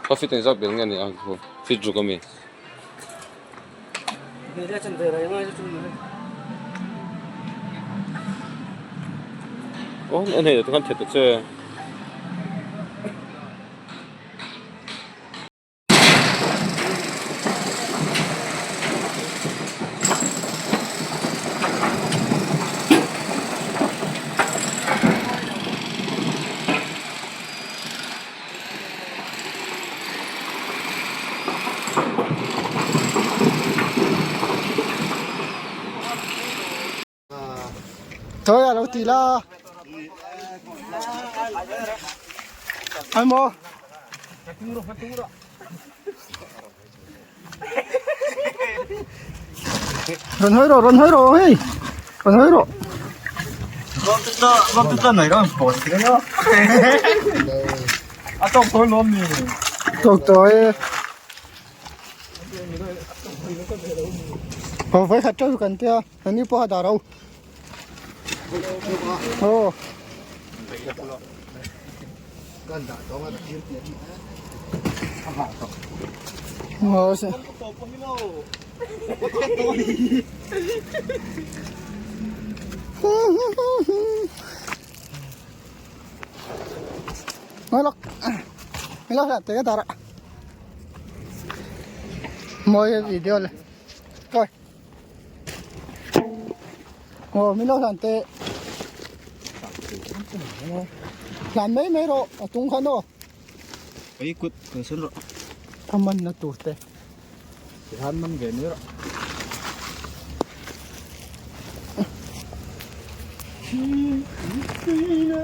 Khaw feet engzat vel nge ni a feet ruk ami. Aw en hei tikhan thet ta che. Thôi à đâu tí la Ai mo Run hơi rồi, run hơi rồi, hey. Run hơi rồi. Tawk tawh e. Aw vai khat teuh kan tia ani pawh a dah ro. Aw. Aw se. Mawi video le kawi aw min lo hlan teh hlan mai mai rawh a tung khan aw a man na tur te. Tihan man ve mai rawh.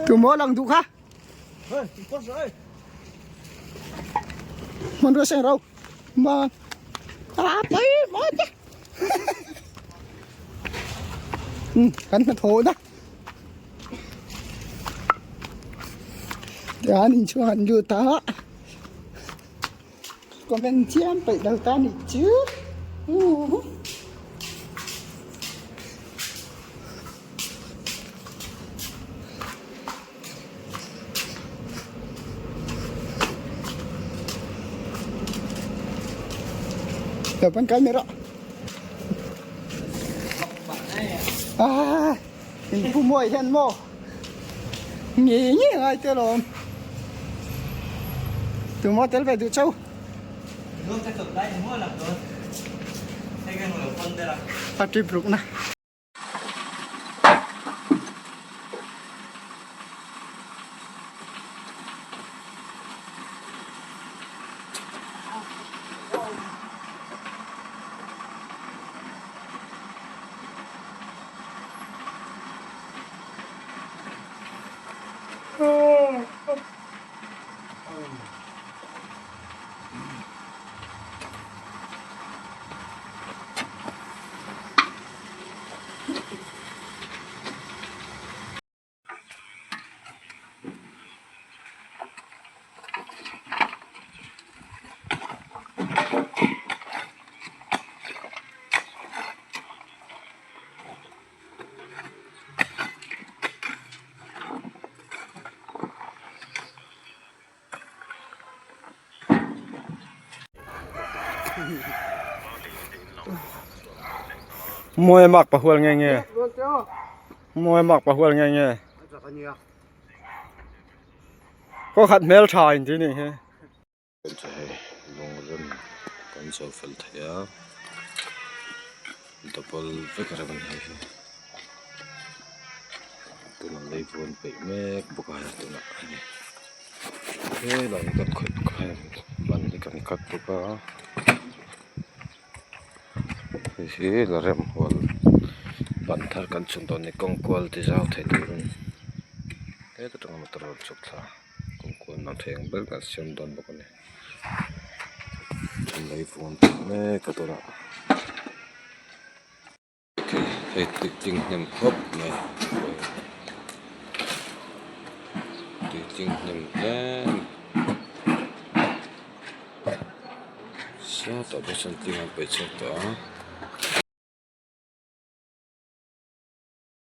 Tumaw lang duh kha. Hmanrua seng ro. Ma a pai mawi te. Kan hnathawh na. Tian inchhung an lut a. Comment chiam peih lo ta nih chu Rồi bên cái nữa đó. À, mình phu muội hiền mô. Nghỉ nghỉ ngay tiêu lộn. Tụi mò tel ve duh chauh. A trip ruk na. Mawi mak pahual nge nge mawi mak pahual nge nge khaw khat hmel tha in ti nih hi. Hei lungrem kan zo fel thei a double vek reng a ni hei hi tunah lei vawn peih mek bawk a hei tunah a ni helai hi kan khawih kha ban hi kan cut bawk a hei hi la rem hual ban thar kan chhun dawn a ni kawng kual ti zau thei turin heta tanga motor rawn chhuk thla. Kawngkual nang thei ang ber kan siam dawn bawk a ni lei vuan tih mek a tunah hei tui hnem khawp mai tui tling hnem hle a ni sawtah pawh sawn tling an paih chhuak tawh a.